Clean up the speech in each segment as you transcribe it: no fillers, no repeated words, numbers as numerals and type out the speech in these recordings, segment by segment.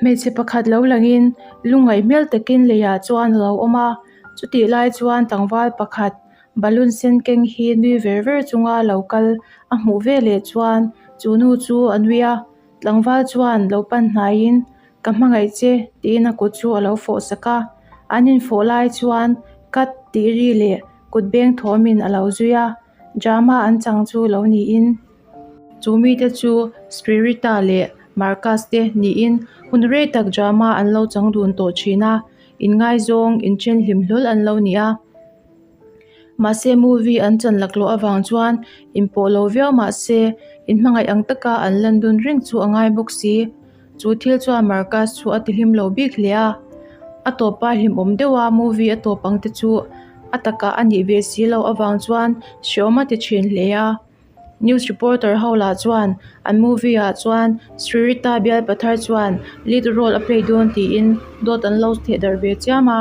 Hmeichhe pakhat lo langin lungngaih hmel takin leiah chuan a lo awm a chutih lai chuan tlangval pakhat balloon sen keng hi nui ver ver chunga lo kal a hmuh veleh chuan chu nu chu a nui a tlangval chuan lo pan hnaiin ka hmangaih che tiin a kut chu a lo fawh sak a an infawh lai chuan cut tih ri leh kut beng thawmin a lo zui a drama an chang chu lo niin. Chu mite chu Spirita leh Marcus te niin hun rei tak drama an lo chang dun tawh thin a, inngaizawng inthen hlim hlawl an lo ni a. Mahse movie an chan laklawh avang chuan inpawh lo viau mahse inhmangaih ang taka an lan dun reng chu a ngai bawk si. Chu thil chuan Marcus chu a tihlim lo bik hle a, a tawpa hlimawm deuha movie a tawp ang te chu a takah a nih ve si loh avang chuan hreawm a ti thin hle a. News reporter ho lah chuan an movie ah chuan Sririta bial pathar chuan lead role a play dawn tiin dawt an lo theh darh ve chiam a.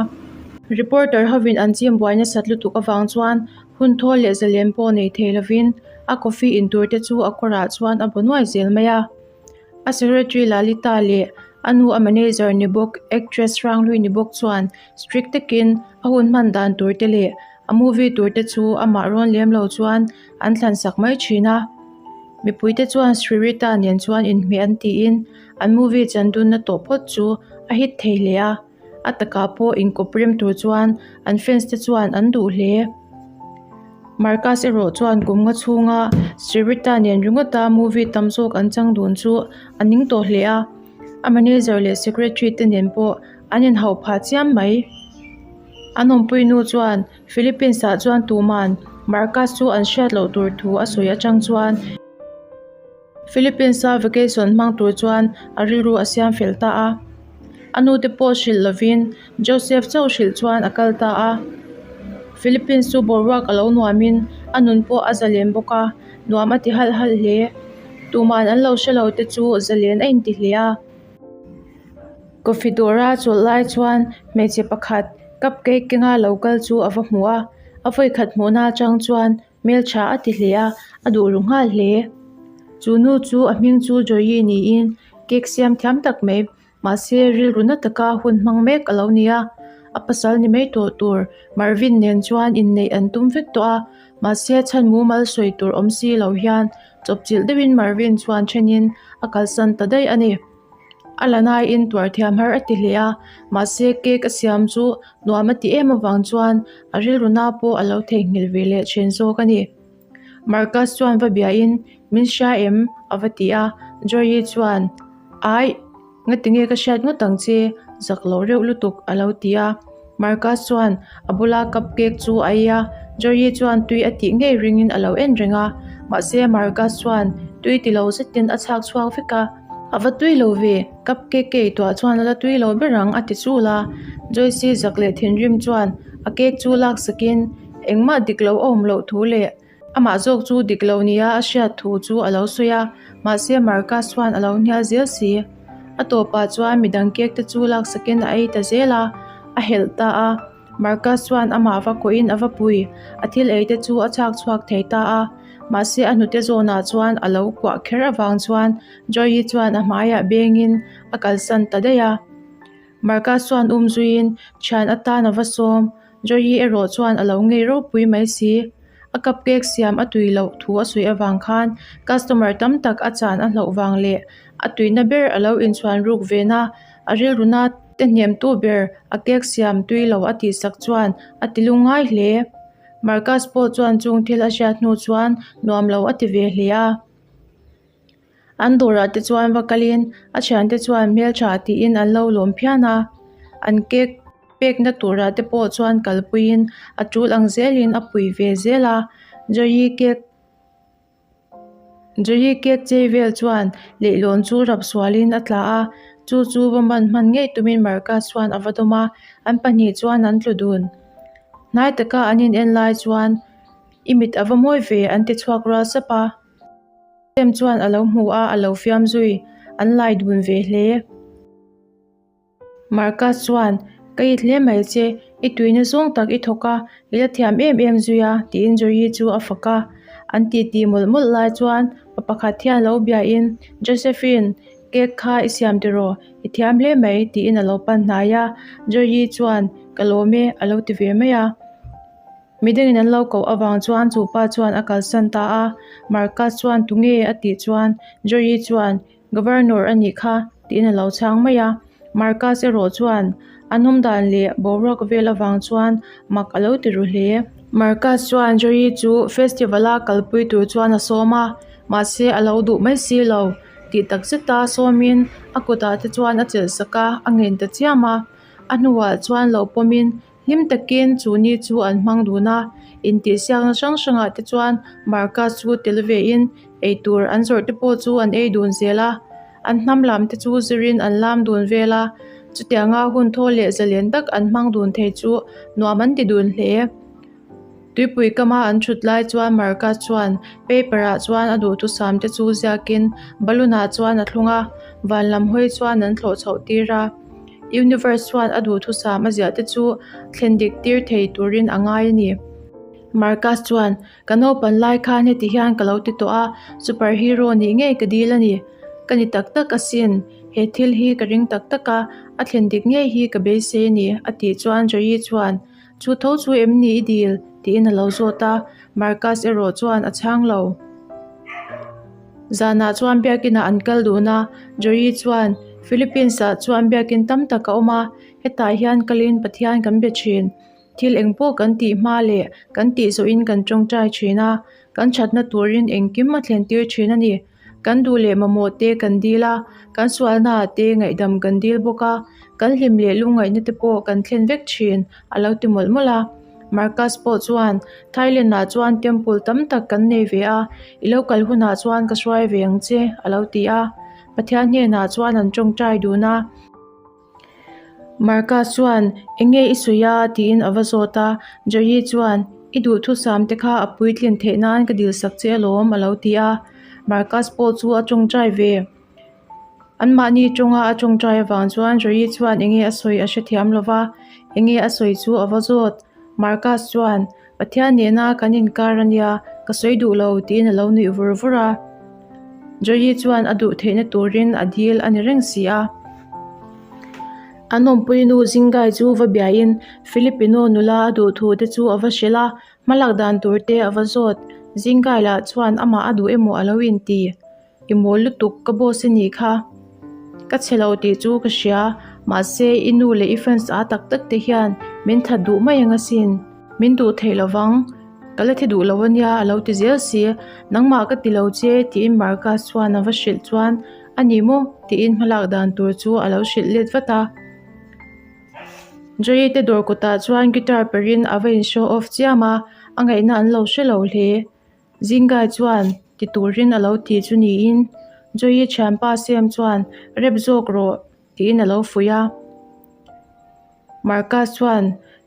Reporter hovin an chim buai nasat lutuk avang chuan hun thawl leh zalen pawh nei thei lovin a coffee in tur te chu a kawrah chuan a bu nuai zel mai a. A secretary Lalita leh a nu a manager ni bawk actress Hranghlui ni bawk chuan strict takin a hun hman dan tur te leh A movie tur te chu amah rawn lem lo chuan an thlan sak mai thin a. Mipui te chuan Sririta nen chuan inhmeh an tiin an movie chan dunna tawh phawt chu a hit thei hle a. A takah pawh inkawp rem tur chuan an fans te chuan an duh hle. Marcus erawh chuan kum nga chhunga Sririta nen ringawta movie tam zawk an chang dun chu a ning tawh hle a. A manager leh secretary te nen pawh an inhauh phah chiam mai. An awmpui nu chuan Philippines ah chuan tuman Marcus chu an hriat loh tur thu a sawi atang chuan Philippines a vacation hmang tur chuan a rilru a siam fel ta a. A nu te pawh hrilh lovin Joseph chauh hrilh chuan a kal ta a. Philippines chu boruak a lo nuamin a nun pawh a zalen bawk a, nuam a ti halh halh hle. Tuman an lo hre lo te chu zalen a inti hle a. Coffee dawra chawlh lai chuan hmeichhe pakhat cup cake kenga lo kal chu a va hmu a a vawikhat hmuhna atang chuan hmeltha a ti hle a a duh ru nghal hle chu nu chu a hming chu Joyi niin cake siam thiam tak mai mahse rilru na taka hun hmang mek a lo ni a a pasal ni mai tawh tur Marvin nen chuan inneih an tum vek tawh a mahse chhan mumal sawi tur awm si lo hian chawpchilh deuhin Marvin chuan thenin a kalsan ta daih a ni. A la naiin tuar thiam har a ti hle a, mahse cake a siam chu nuam a ti em avang chuan a rilru na pawh a lo theihnghilh ve leh thin zawk a ni. Marcus chuan va biahin min hria em? a va ti a, Joey chuan Aih, ngatinge ka hriat ngawt ang che, zak lo reuh lutuk a lo ti a. Marcus chuan a bula cup cake chu a ei a, Joey chuan tui a tih ngei ringin a lo en reng a, mahse Marcus chuan tui ti lo zetin a chhak chhuak vek a. A va tui lo ve, cup cake ka ei tuah chuan a la tui lo ber ang a ti chul a, Joyce zak leh thinrim chuan a cake chu lak sakin engmah dik lo a awm loh thu leh amah zawk chu dik lo nia a hriat thu chu a lo sawi a, mahse Marcus chuan a lo hnial zel si. A tawpah chuan midang cake te chu lak sakin a ei ta zel a, a helh ta a. Marcus chuan amah va kawhin a va pui, a thil ei te chu a chhak chhuak thei ta a. Mahse a hnute zawnah chuan a lo kuah kher avang chuan Joey chuan a hmaiah bengin a kalsan ta daih a. Marcus chuan um zuiin thian atan a va sawm, Joey erawh chuan a lo ngei ropui mai si. A cupcake siam a tui loh thu a sawi avang khan customer tam tak a chan a hlauh vang leh a tuina ber a lo inchhuan ruk vena a rilruna te hnemtu ber a cake siam tui lo a tihsak chuan a ti lungngai hle. Marcus pawh chuan chung thil a hriat hnu chuan nuam lo a ti ve hle a. An dawrah te chuan va kalin a thiante chuan hmeltha tiin an lo lawm phian a, an cake pekna turah te pawh chuan kalpuiin a tul ang zelin a pui ve zel a, Joey cake Joey cake chei vel chuan leihlawn chu rap sualin a tla a, chu chu va man hman ngei tumin Marcus chuan a va dawm a, an pahnih chuan an tlu dun. Hnai taka an in en lai chuan i mit a va mawi ve an ti chhuak rual sap a. Sam chuan a lo hmu a, a lo fiam zui. An lai dun ve hle. Marcus chuan, Ka it hle mai che, i tuina zawng tak i thawk a, i la thiam em em zui a, tiin Joey chu a fak a. An titi mawlh mawlh lai chuan pa pakhat hian lo biain, Josephine! Cake kha i siam tiraw? I thiam hle mai, tiin a lo pan hnai a. Joyi chuan, Ka lawm e, a lo ti ve mai a. Midangin an lo koh avang chuan chu pa chuan a kalsan ta a. Marcus chuan, Tunge? a tih chuan Joyi chuan, Governor a nih kha, tiin a lo chhang mai a. Marcus erawh chuan an awm dan leh boruak vel avang chuan mak a lo ti ru hle. Marcus chuan Joey chu festival a kalpui tur chuan a sawm a, mahse a lo duh mai si lo. Tih tak zeta sawmin a kutah te chuan a chelh sak a, a ngen ta chiam a. A hnuah chuan lo pawmin Hlim takin chu ni chu an hmang dun a, intihsiakna hrang hrangah te chuan Marcus chu tel vein eitur an zawrh te pawh chu an ei dun zel a, an hnam lam te chu zirin an lam dun vel a, chutianga hun thaw leh zalen tak an hmang dun thei chu nuam an ti dun hle. Tuipui kama an thut lai chuan Marcus chuan paper ah chuan a duhthusam te chu ziakin balloon ah chuan a thlung a, van lam hawi chuan an thlawh chhoh tir a. Universe chuan a duhthusam a ziah te chu thlen dik tir thei turin a ngai a ni. Marcus chuan, Ka naupan lai khan heti hian ka lo ti tawh a, super hero nih ngei ka dil a ni. Ka ni tak tak asin, he thil hi ka ring tak tak a, a thlen dik ngei hi ka beisei a ni, a tih chuan Joey chuan, Chu tho chu em ni i dil? tiin a lo zawt a, Marcus erawh chuan a chhang lo. Zanah chuan biakinah an kal dun a, Joey chuan, Philippines-ah chuan biakin tam tak a awm a, hetah hian kalin Pathian kan be thin. Thil eng pawh kan tih hma leh kan tih zawhin kan tawngtai thin a, kan thatna turin engkim a thlen tir thin a ni. Kan duh leh mamawh te kan dil a, kan sualnaah te ngaihdam kan dil bawk a, kan hlim leh lungngaihna te pawh kan thlen vek thin, a lo ti mawlh mawlh a. Marcus pawh chuan, Thailand-ah chuan temple tam tak kan nei ve a, i lo kal hunah chuan ka hruai ve ang che, a lo ti a. Pathian hnenah chuan an tawngtai dun a. Marcus chuan, Enge i sawi a? tiin a va zawt a. Joey chuan, I duhthusam te kha a puitlin theih nan ka dilsak che alawm, a lo ti a. Marcus pawh chu a tawngtai ve. Anmahni tawnga a tawngtai avang chuan Joey chuan enge a sawi a hrethiam lo va, enge a sawi chu a va zawt. Marcus chuan, Pathian nena kan inkar a nia, ka sawi duh lo, tiin a lo nuih vur vur a. Joey chuan a duh theihna turin a dil a ni reng si a. An awmpui nu Zingai chu va biain Filipino nula a duh thu te chu a va hrilh a, hmalak dan tur te a va zawt. Zingai lah chuan amah a duh emaw a lo inti. I mawl lutuk ka boss i nih kha. Ka chhe lo tih chu ka hria, mahse i nu leh i fans a tak tak te hian min that duh mai ang asin. Min duh theih lo vang, ka la thi duh lo ania a lo ti zel si, nangmah ka ti lo che tiin Marcus chuan a va hrilh chuan a ni maw tiin hmalak dan tur chu a lo hrilh let vat a. Joey te dawr kawtah chuan guitar perhin a va in show off chiam a, a ngaihna an lo hre lo hle. Zingai chuan ti turin a lo ti chu niin Joey thianpa Sam chuan rep zawk rawh tiin a lo fuih a. Marcus chuan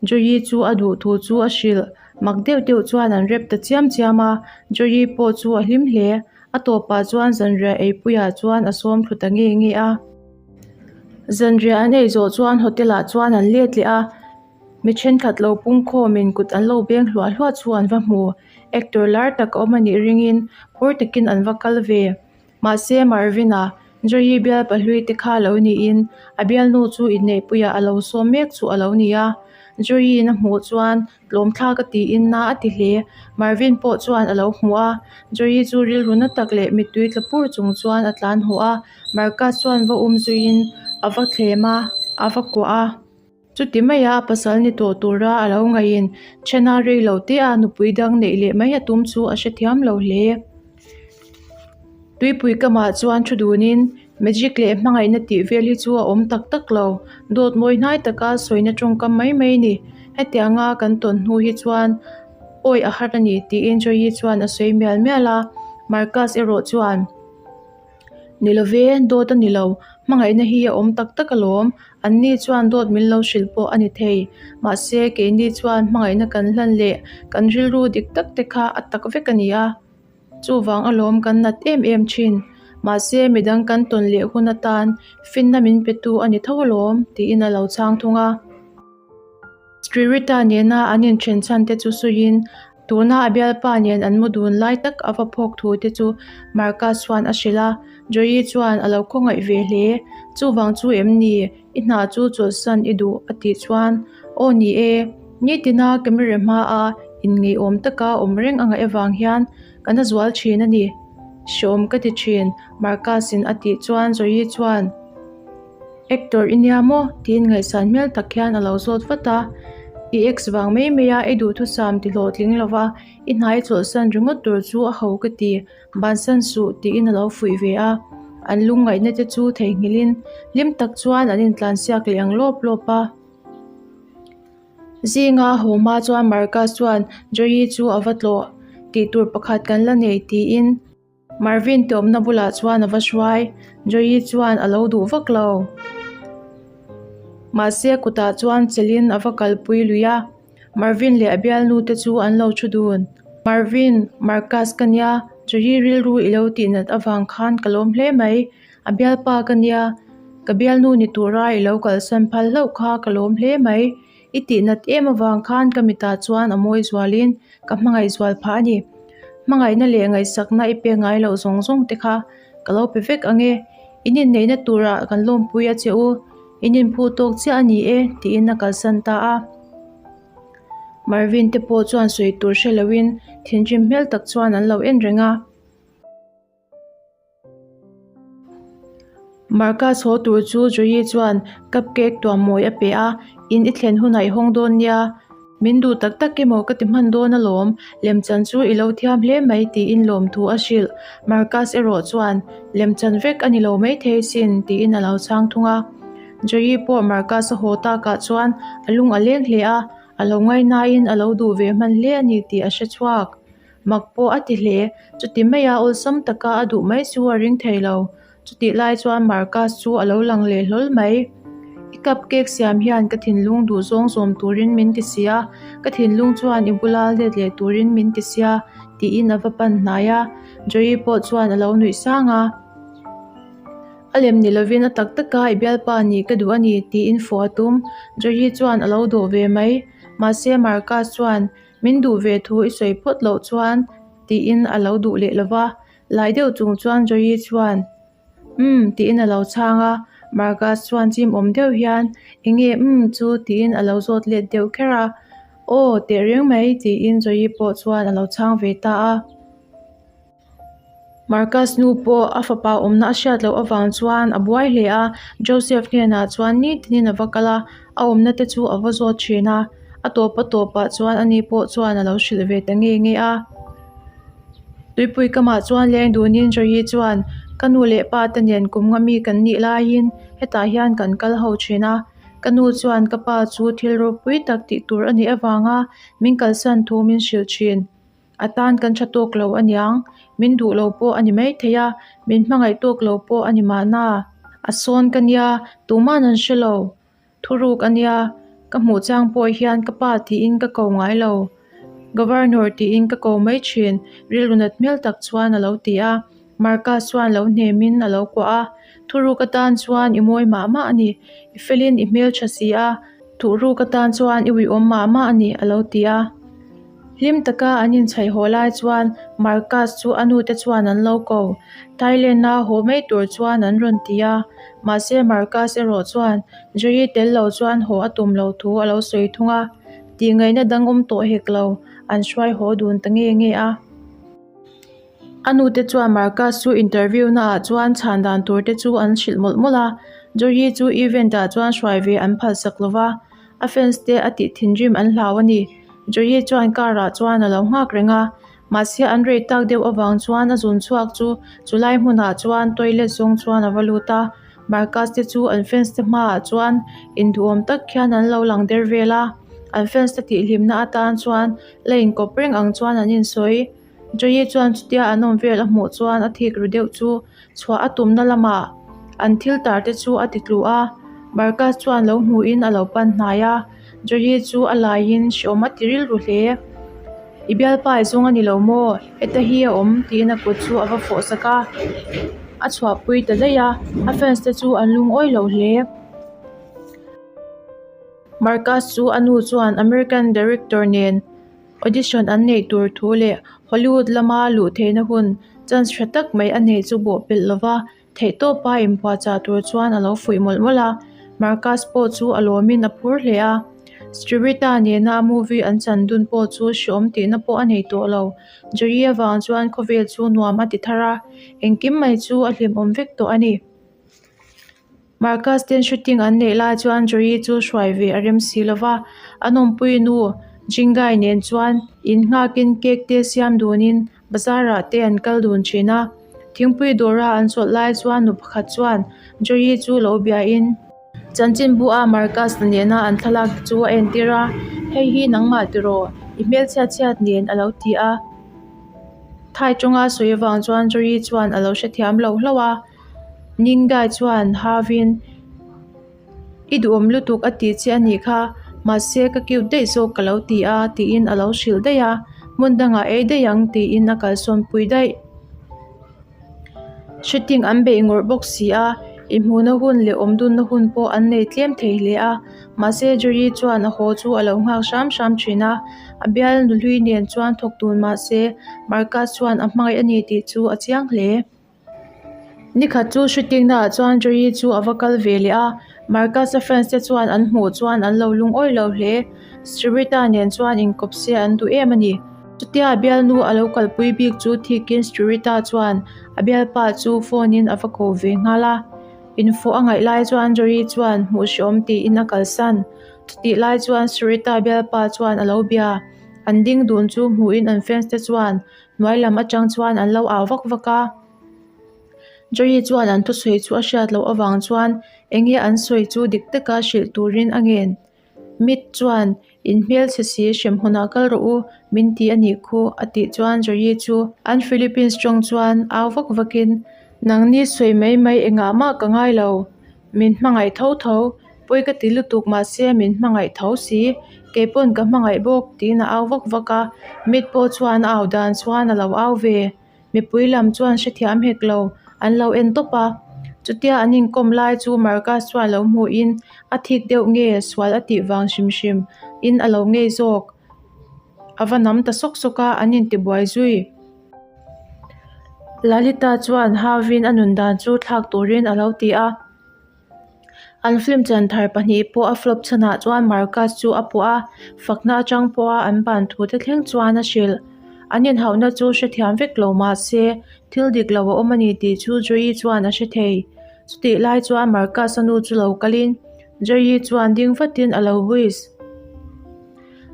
Joey chu a duh thu chu a hrilh mak deuh deuh chuan an rep ta chiam chiam a, Joey pawh chu a hlim hle. A tawpah chuan zanriah eipuiah chuan a sawm thlu ta nge nge a. Zanriah an ei zawh chuan hotel ah chuan an let leh a, mi thenkhat lo pungkhawmin kut an lo beng hluah hluah chu an va hmu. Actor lar tak a awm a nih ringin phur takin an va kal ve. Mahse Marvin-a, Joey bialpa hlui te kha lo niin a bialnu chu inneihpuiah a lo sawm mek chu a lo ni a. Joey-in a hmuh chuan tlawmthlak a tiin na a ti hle. Marvin pawh chuan a lo hmu a, Joey chu rilru na tak leh mittui tla pur chung chuan a tlan haw a. Marcus chuan va um zuiin a va thlem a, a va kuah a. Chuti maia a pasal ni tawh tura a lo ngaihin thena rei lo te a nupui dang neih leh mai a tum chu a hrethiam lo hle. Tuipui kamah chuan thu dunin magic leh hmangaihna tih vel hi chu a awm tak tak lo, dawt mawi hnai taka sawina tawngkam mai mai a ni. Hetianga kan tawn hnu hi chuan awi a har a ni tiin Joey chuan a sawi mial mial a, Marcus erawh chuan. Ni love, dawt a ni lo. Hmangaihna hi a awm tak tak alawm. Anni chuan dawt min lo hrilh pawh a ni thei. Mahse, keini chuan hmangaihna kan hlan leh kan rilru dik tak te kha a tak vek a ni a. Chuvang alawm kan nat em em thin. Mahse, midang kan tawn leh hun atan finna min petu a ni tho alawm, tiin a lo chhang thung a. Sririta nena an inthen chhan te chu sawiin. Tuna a bialpa nen an mu dun lai tak a va phawk thu te chu Marcus chuan a hrilh a, Joey chuan a lo khawngaih ve hle. Chuvang chu em ni? I hna chu chawlhsan i duh a tih chuan, Aw ni e, nitina camera hmaa inngeiawm taka awm reng a ngaih avang hian ka na zual thin a ni. Hreawm ka ti thin, Marcus-in a tih chuan Joey chuan, Actor i nia maw? tiin ngaihsan hmel tak hian a lo zawt vat a. I ex vang mai maia i duhthusam ti hlawhtling lova i hna i chawlhsan ringawt tur chu a ho ka ti. Bansan suh tiin a lo fuih ve a, an lungngaihna te chu theihnghilhin hlim tak chuan an intlansiak leh ang lawp lawp a. Zinga haw hma chuan Marcus chuan Joey chu a va tlawh, tih tur pakhat kan la nei tiin Marvin te awmna bulah chuan a va hruai, Joey chuan a lo duh vak lo. Mahse a kutah chuan chelhin a va kalpui lui a. Marvin leh a bialnu te chu an lo thu dun. Marvin, Marcus ka nia, Joey rilru i lo tih nat avang khan ka lawm hle mai. A bialpa ka nia, ka bialnu ni tura i lo kalsan phal hlauh kha ka lawm hle mai. I tih nat em avang khan ka mitah chuan a mawi zualin ka hmangaih zual phah a ni. Hmangaihna leh ngaihsakna i pek ngai loh zawng zawng te kha ka lo pe vek ang e. In inneihna turah kan lawmpui a che u. In inphu tawk chiah a ni e, tiin a kalsan ta a. Marvin te pawh chuan sawi tur hre loin thinrim hmel tak chuan an lo en reng a. Marcus haw tur chu Joey chuan cupcake tuam mawi a pe a, In i thlen hunah i hawng dawn nia. Min duh tak tak emaw ka ti hman dawn alawm, lemchan chu i lo thiam hle mai tiin lawmthu a hrilh. Marcus erawh chuan, Lemchan vek a ni lo maithei sin tiin a lo chhang thung a. Joey pawh Marcus a haw takah chuan a lung a leng hle a, a lo ngainain a lo duh ve hman hle a ni tih a hre chhuak. Mak pawh a ti hle, chuti maia awlsam taka a duh mai chu a ring thei lo. Chutih lai chuan Marcus chu a lo lang leh hlawl mai. I cupcake siam hian ka thinlung duh zawng zawm turin min ti sia, ka thinlung chuan i bula let leh turin min ti sia, tiin a va pan hnai a. Joey pawh chuan a lo nuih sang a. A lem ni lovin a tak taka i bialpa nih ka duh a ni, tiin fawh a tum. Joey chuan a lo dawh ve mai. Mahse Marcus chuan Min duh ve thu i sawi phawt loh chuan, tiin a lo duh leh lova. Lai deuh chung chuan Joey chuan, Umm, tiin a lo chhang a. Marcus chuan chim awm deuh hian, Enge umm chu? tiin a lo zawt let deuh kher a. Aw, teh reng mai, tiin Joey pawh chuan a lo chhang ve ta a. Marcus nu pawh a fapa awmna a hriat loh avang chuan a buai hle a, Joseph hnenah chuan nitinin a va kal a, a awmna te chu a va zawt thin a, a tawp a tawpah chuan ani pawh chuan a lo hrilh ve ta nge nge a. Tuipui kamah chuan leng dunin Joey chuan ka nu leh pa te nen kum nga mi kan nih laiin hetah hian kan kal ho thin a, ka nu chuan ka pa chu thil ropui tak tih tur a nih avanga min kalsan thu min hrilh thin. A tan kan tha tawk lo a niang, min duh lo pawh a ni maithei a, min hmangaih tawk lo pawh a ni mahna. A sawn ka nia, tuman an hre lo. Thuruk a nia, ka hmuh chang pawh hian ka pa tiin ka ko ngai lo. Governor tiin ka ko mai thin, rilru nat hmel tak chuan a lo ti a. Marcus chuan lo hnemin a lo kuah a, Thuruk atan chuan i mawi mah mah a ni, i felin i hmeltha si a, thuhruk atan chuan i uiawm mah mah a ni a lo ti a. Hlim taka an inchhaih haw lai chuan Marcus chu a nute chuan an lo ko. Thailand-a haw mai tur chuan an rawn ti a, mahse Marcus erawh chuan Joey tel lo chuan haw a tum lo thu a lo sawi thung a, tihngaihna dang awm tawh hek lo, an hruai haw dun ta nge nge a. A nute chuan Marcus chu interview naah chuan chhan dan tur te chu an hrilh mawlh mawlh a, Joey chu event ah chuan hruai ve an phalsak lova. A fans te a tih thinrim an hlau a ni. Joey chuan car ah chuan a lo nghak reng a, mahse an rei tak deuh avang chuan a zun chhuak chu chulai hmunah chuan toilet zawng chuan a va lut a. Marcus te chu an fans te hmaah chuan induhawm tak khian an lo lang der vel a, an fans te tihhlimna atan chuan la inkawp reng ang chuan an insawi. Joey chuan chutia an awm vel a hmuh chuan a thik ru deuh chu chhuah a tumna lamah an thil tar te chu a ti tlu a, Marcus chuan lo hmuhin a lo pan hnai a, Joey chu a laiin hreawm a ti rilru hle. I bialpa i zawng a ni lo maw? Heta hi a awm tiin a kut chu a va fawh sak a, a chhuahpui ta daih a, a fans te chu an lungawi lo hle. Marcus chu a nu chuan American director nen. Audition an neih tur thu leh Hollywood lama luh theihna hun chance tha tak mai a neih chu bawhpelh lova theihtawpa inpuahchah tur chuan a lo fuih mawlh mawlh a. Marcus pawh chu a lawmin a phur hle a. Srivita nena movie an chan dun pawh chu hreawm tihna pawh a nei tawh lo. Jerry avang chuan khawvel chu nuam a ti thar a, engkim mai chu a hlimawm vek tawh a ni. Marcus ten shooting an neih lai chuan Joey chu hruai ve a rem si lo va, a nawmpui nu Jingai nen chuan in nghakin cake te siam dunin bazar ah te an kal dun thin a. Thingpui dawra an chawlh lai chuan nu pakhat chuan Joey chu lo biain chanchinbu a Marcus nena an thlalak te chu a entir a, Hei hi nangmah tiraw? I hmelchhiat chhiat nen a lo ti a. Thai tawnga sawi avang chuan Joey chuan a lo hrethiam lo hlauh a. Ningai chuan Havin, I duhawm lutuk a tih che a nih kha, mahse ka cute daih zawk ka lo ti a tiin a lo hrilh daih a, hmun dangah ei daih ang tiin a kalsawn pui daih. Shooting an beih ngawrh bawk si a, inhmuhna hun leh awmdunna hun pawh an nei tlem thei hle a, mahse Jerry chuan a haw chu a lo nghak hram hram thin a, a bial nuhlui nen chuan thawk dun mahse Marcus chuan a hmangaih a ni tih chu a chiang hle. Nikhat chu shooting naah chuan Joey chu a va kal ve leh a, Marcus-a fans te chuan an hmuh chuan an lo lungawi lo hle. Srivita nen chuan inkawp se an duh em a ni. Chutia a bialnu a lo kalpui bik chu thikin Srivita chuan a bialpa chu phone in a va ko ve nghal a. Infawh a ngaih lai chuan Joey chuan hmuh hreawm tiin a kalsan. Chutih lai chuan Srivita bialpa chuan a lo bia. An ding dun chu hmuhin an fans te chuan Hnuai lam atang chuan an lo au vak vak a, Joey chuan an thusawi chu a hriat loh avang chuan eng nge an sawi chu dik taka hrilh turin a ngen. Mit chuan in hmelchhe si hrem hunah kal rawh u min ti a nih khu a tih chuan Joey chu an Philippines tawng chuan au vak vakin nangni sawi mai mai engah mah ka ngai lo. Min hmangaih tho tho, pawi ka ti lutuk mahse min hmangaih tho si, keipawn ka hmangaih bawk tiin a au vak vak a, mit pawh chuan a au dan chuan a lo au ve. Mipui lam chuan hrethiam hek lo, an lo en tawp a. Chutia an inkawm lai chu Marcus chuan lo hmuhin a thik deuh nge sual a tih vang hrim hrim in a lo ngei zawk. A va nam ta sawk sawk a, an intibuai zui. Lalita chuan Havin a nun dan chu thlak turin a lo ti a. An film chan thar pahnih pawh a flop chhanah chuan Marcus chu a puah a, fakna atang pawha an ban thu te thleng chuan a hrilh. An inhauhna chu hrethiam vek lo mah se, thil dik lo a awm a ni tih chu Joey chuan a hre thei. Chutih lai chuan Marcus-a nu chu lo kalin Joey chuan ding vatin a lo whisk.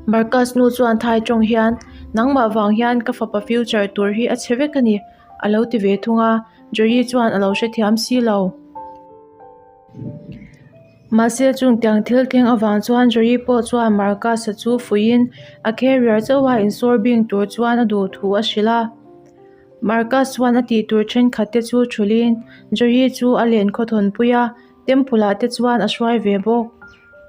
Marcus nu chuan thai tawng hian, Nangmah vang hian ka fapa future tur hi a chhe vek a ni, a lo ti ve thung a, Joey chuan a lo hrethiam si lo. Mahse chungtiang thil thleng avang chuan Joey pawh chuan Marcus-a chu fuihin a carrier chauha insawr bing tur chuan a duh thu a hrilh a. Marcus chuan a tih tur thenkhat te chu thulhin Joey chu a len khawthawnpui a, Temple ah te chuan a hruai ve bawk.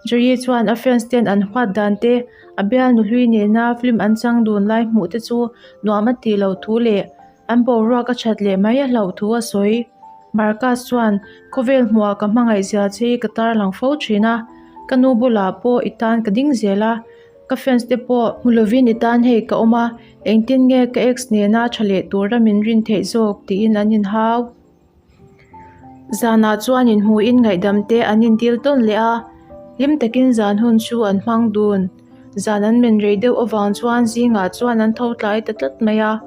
Joey chuan a fans ten an huat dan te, a bialnu hlui nena film an chang dun lai hmuh te chu nuam a tih loh thu leh an boruak a that leh mai a hlauh thu a sawi. Marcus chuan, Khawvel hmuhah ka hmangaih zia che hi ka tarlang fo thin a, ka nu bulah pawh i tan ka ding zel a, ka fans te pawh hmu lovin i tan hei ka awm a, engtin nge ka ex nena tha leh tura min rin theih zawk tiin an inhau. Zanah chuan inhmuhin ngaihdam te an intil tawn leh a, hlim takin zan hun chu an hmang dun. Zan an men rei deuh avang chuan zingah chuan an tho tlai ta tlat mai a.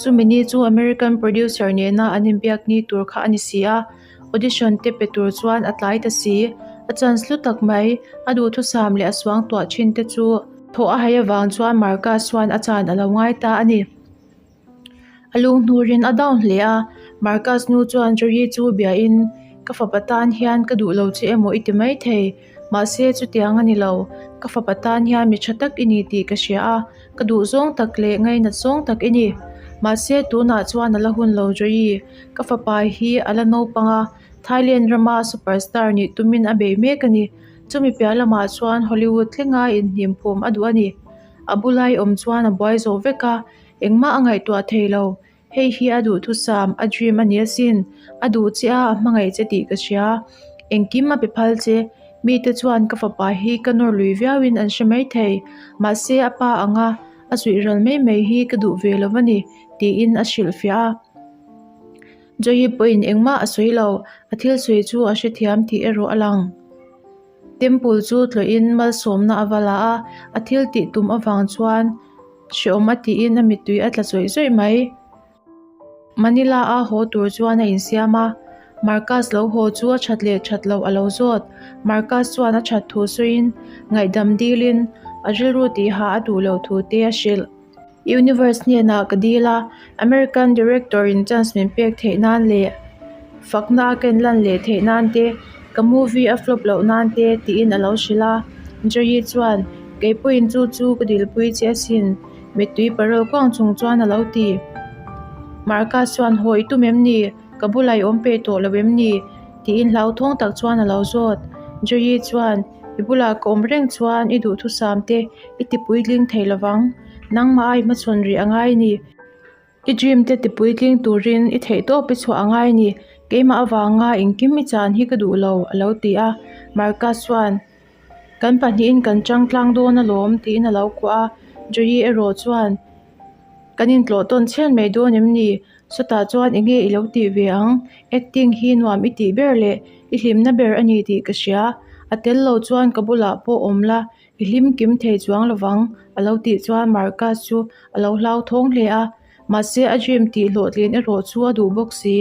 Chumi ni chu American producer nena an inbiak ni tur kha a ni si a, audition te pe tur chuan a tlai ta si. A chance hlu tak mai, a duhthusam leh a suangtuah thin te chu thawh a hai avang chuan Marcus chuan a chan a lo ngai ta a ni. A lunghnur in a down hle a, Marcus nu chuan Joey chu biain ka fapa tan hian ka duh lo che emaw i ti maithei, mahse chutiang a ni lo, ka fapa tan hian mi tha tak i ni tih ka hria a, ka duh zawng tak leh ngainat zawng tak i ni. Mahse tunah chuan a la hun lo Joey, ka fapa hi a la naupang a, Thailand rama superstar nih tumin a bei mek a ni, chumi piah lamah chuan Hollywood thlenga inhnim phum a duh a ni. A bula i awm chuan a buai zawh vek a, Engmah a ngaihtuah thei lo. Hei hi a duhthusam, a dream a ni asin. A duh che a, a hmangaih che tih ka hria. Engkim a pe phal che. Mite chuan ka fapa hi ka nawr lui viauin an hre mai thei. Mahse a pa anga. A zuih ral mai mai hi ka duh ve lo a ni, tiin a hrilhfiah a. Joey pawhin engmah a sawi lo, a thil sawi chu a hrethiam tih erawh a lang. Temple chu tlawhin malsawmna a va la a, a thil tih tum avang chuan hreawm a tiin a mittui a tla zawih zawih mai. Manila a haw tur chuan a insiam a, Marcus lo haw chu a that leh that loh a lo zawt. Marcus chuan a that thu sawiin ngaihdam dilin a rilru tihah a duh loh thu te a hrilh. Universe hnenah ka dil a, American director in chance min pek theih nan leh fakna a ken lan leh theih nan te, ka movie a flop loh nan te tiin a lo hrilh a. Joey chuan, Keipawhin chu chu ka dilpui che asin. Mittui parawl kuang chung chuan a lo ti. Marcus chuan, Haw i tum em ni? Ka bulah i awm peih tawh lo em ni? tiin hlauthawng tak chuan a lo zawt. Joey chuan, I bulah ka awm reng chuan i duhthusam te i ti puitling thei lovang. Nangmah a i hmachhawn rih a ngai ni. I dream te ti puitling turin i theihtawp i chhuah a ngai ni. Keimah avanga engkim i chan hi ka duh lo, a lo ti a. Marcus chuan, Kan pahnihin kan chang tlang dawn alawm tiin a lo kuah a, Joey erawh chuan Kan intlawh tawn chhian mai dawn em ni? Sawtah chuan eng nge i lo tih ve ang? Acting hi nuam i tih ber leh i hlimna ber a ni tih ka hria. A tel lo chuan ka bulah pawh awm la, i hlim kim thei chuang lovang a lo tih chuan Marcus chu a lo hlauthawng hle a, mahse a dream tih hlawhtlin erawh chu a duh bawk si.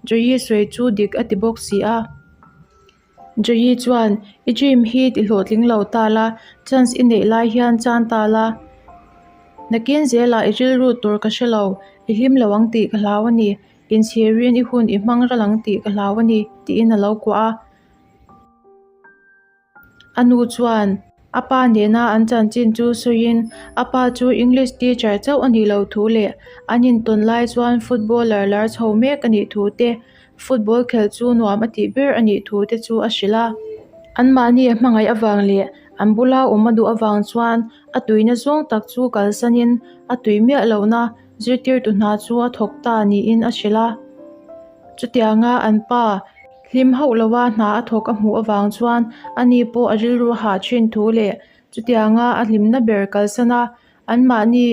Joey sawi chu dik a ti bawk si a. Joey chuan, I dream hi ti hlawhtling lo ta la, chance i neih lai hian chan ta la. Nakin zelah i rilru tur ka hre lo, i hlim lo ang tih ka hlau a ni, inchhirin i hun i hmang ral ang tih ka hlau a ni, tiin a lo kuah a. A nu chuan a pa nena an chanchin chu sawiin a pa chu English teacher chauh a nih loh thu leh an intawn lai chuan footballer lar chho mek a nih thu te, football khelh chu nuam a tih ber a nih thu te chu a hrilh a. Anmahni a hmangaih avang leh an bula awm a duh avang chuan a tuina zawng tak chu kalsanin a tui miah lohna zirtirtu hna chu a thawk ta niin a hrilh a. Chutianga an pa hlim hauh lova hna a thawk a hmuh avang chuan ani pawh a rilru a hah thin thu leh chutianga a hlimna ber kalsan a, anmahni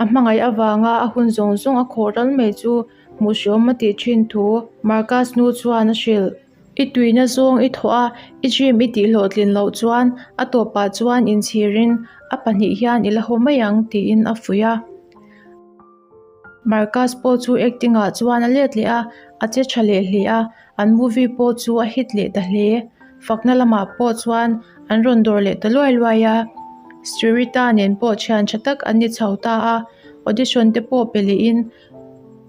a hmangaih avanga a hun zawng zawng a khawh ral mai chu hmuh hreawm a tih thin thu Marcus nu chuan a hrilh. I tuina zawng i thawh a, i dream i tih hlawhtlin loh chuan a tawpah chuan inchhirin a pahnih hian i la haw mai ang tiin a fuih a. Marcus pawh chu acting ah chuan a let leh a, a che tha leh hle a, an movie pawh chu a hit leh ta hle. Fakna lamah pawh chuan an rawn dawr leh ta luai luai a, Sririta nen pawh thian tha tak an ni chho ta a, audition te pawh pe leh in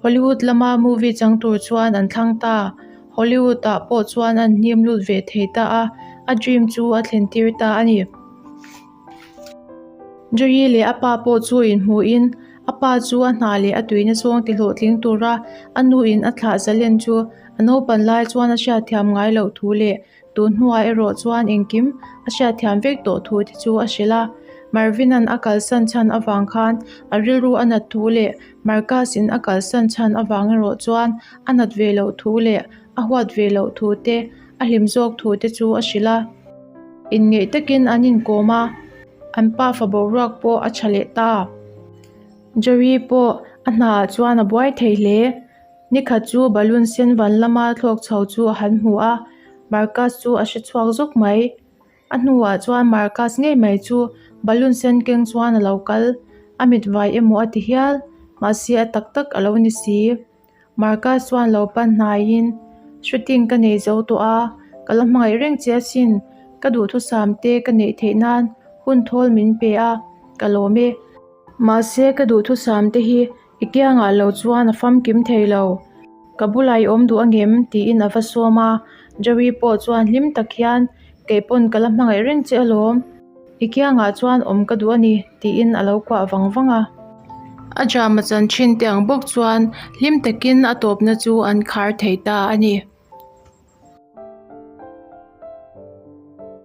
Hollywood lama movie chang tur chuan an thlang ta. Hollywood ah pawh chuan an hnim lut ve thei ta a, a dream chu a thlen tir ta a ni. Joey leh a pa pawh chu inhmuhin a pa chu a hna leh a tuina zawng ti hlawhtling tura a nuin a thlah zalen chu a naupan lai chuan a hriatthiam ngai loh thu leh tun hnuah erawh chuan engkim a hriatthiam vek tawh thu te chu a hrilh a. Marvin-a'n a kalsan chhan avang khan a rilru a nat thu leh Marcus-in a kalsan chhan avang erawh chuan a nat ve loh thu leh a huat ve loh thu te a hlim zawk thu te chu a hrilh a. Inngeih takin an inkawm a, an pafa boruak pawh a tha leh ta. Jerry pawh a hnaah chuan a buai thei hle. Nikhat chu balloon sen van lama thlawk chho chu a han hmu a, Marcus chu a hre chhuak zawk mai. A hnuah chuan Marcus ngei mai chu balloon sen keng chuan a lo kal. A mit vai emaw a ti hial, mahse a tak tak a lo ni si. Marcus chuan lo pan hnaiin, Shooting ka nei zo tawh a, ka la hmangaih reng che asin, ka duhthusam te ka neih theih nan hun thawl min pe a, ka lawm e. Mahse ka duhthusam te hi i kiangah lo chuan a famkim thei lo, ka bulah i awm duh angem? tiin a va sawm a, Joey pawh chuan hlim tak hian, Kei pawn ka la hmangaih reng che alawm. I kiangah chuan awm ka duh a ni, tiin a lo kuah vang vang a. A drama chanchin te ang bawk chuan hlim takin a tawpna chu an khar thei ta a ni.